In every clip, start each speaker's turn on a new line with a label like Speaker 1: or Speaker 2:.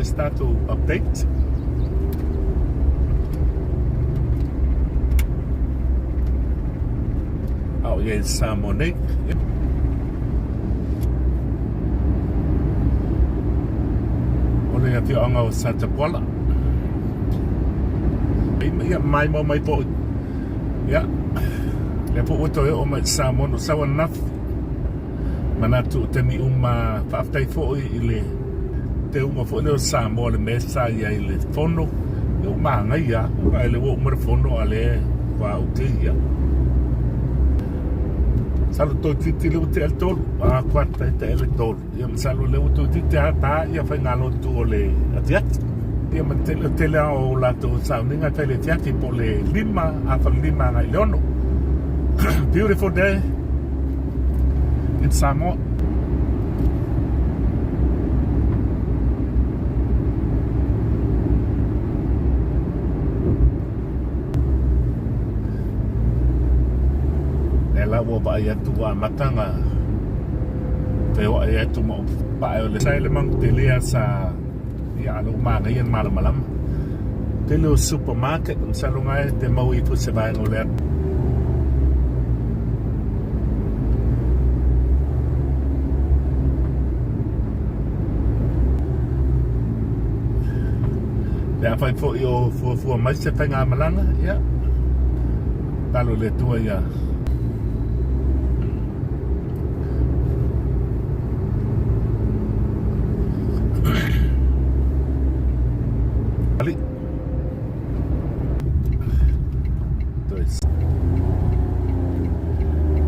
Speaker 1: foi se tatou update. A o i ai i Samoa nei. O le afioaga o Satapuala. Ia maimoa mai foi. Ia, lea foi ua toe oo mai i Samoa no sau ananafi. Manatu o taimi uma faafetai foi i le teuga foi lea o Samoa le mea sa i ai i le fono. Ia ua manaia lava, ae o lea ua uma le fono a o lea ua okay ia. Masalo toeitiiti lea ua tea le 3, a kuata e tea le 3. Ia masalo o lea ua toeitiiti lava ta ia faigalotu o le afiafi. Ia ma le tele lava o latou sauniga e fai i le afiafi po o le 5, afa le 5 agai i le 6. Beautiful day in Samoa. Lea la ua vaai atu ua amata ona feoai atu ma pae o le sa i le magu tele lava sa ia a o lea ua manaia le malamalama. Tele o supermarket masalo na e te maua ifo se vaega o le Pe afai foi o fuafua mai se faigamalaga, ia, talo i le Atua ia.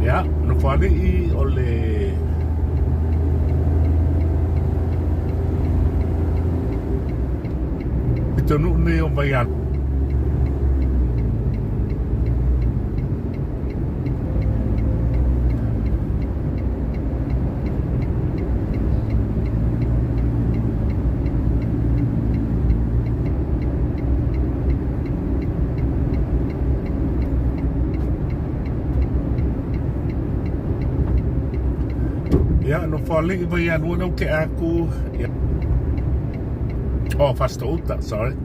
Speaker 1: Ia, Nofoalii o le Pitonuu nei o Vaialu. Ia, Nofoalii Vaialua lea ou te aku. Ia. Oh, Fasitoo-uta, sorry.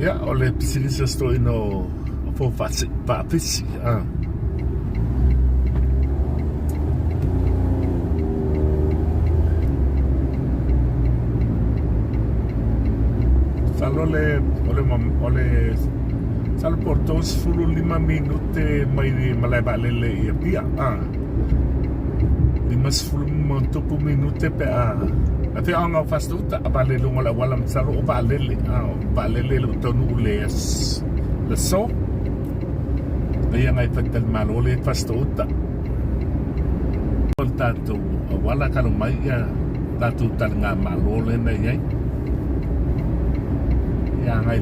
Speaker 1: Ia, o le pisinisi a si toeaina o Fou Faafisi. Ah. Masalo le o le o le masalo po o le 35 minute mai le malae vaalele i Apia. Ah. 50 ma ona tupu minute pe a afioaga o Fasitoo-uta a vale i luga o le auala masalo o vaalele a o vaalele e le o taunuu i le aso ia ngai faletalimalo le Fasitoo-uta o le tatou auala kalo mai ia tatou taligamalo lea na i ai ia ngai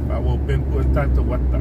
Speaker 1: faaauau pea le tatou ata.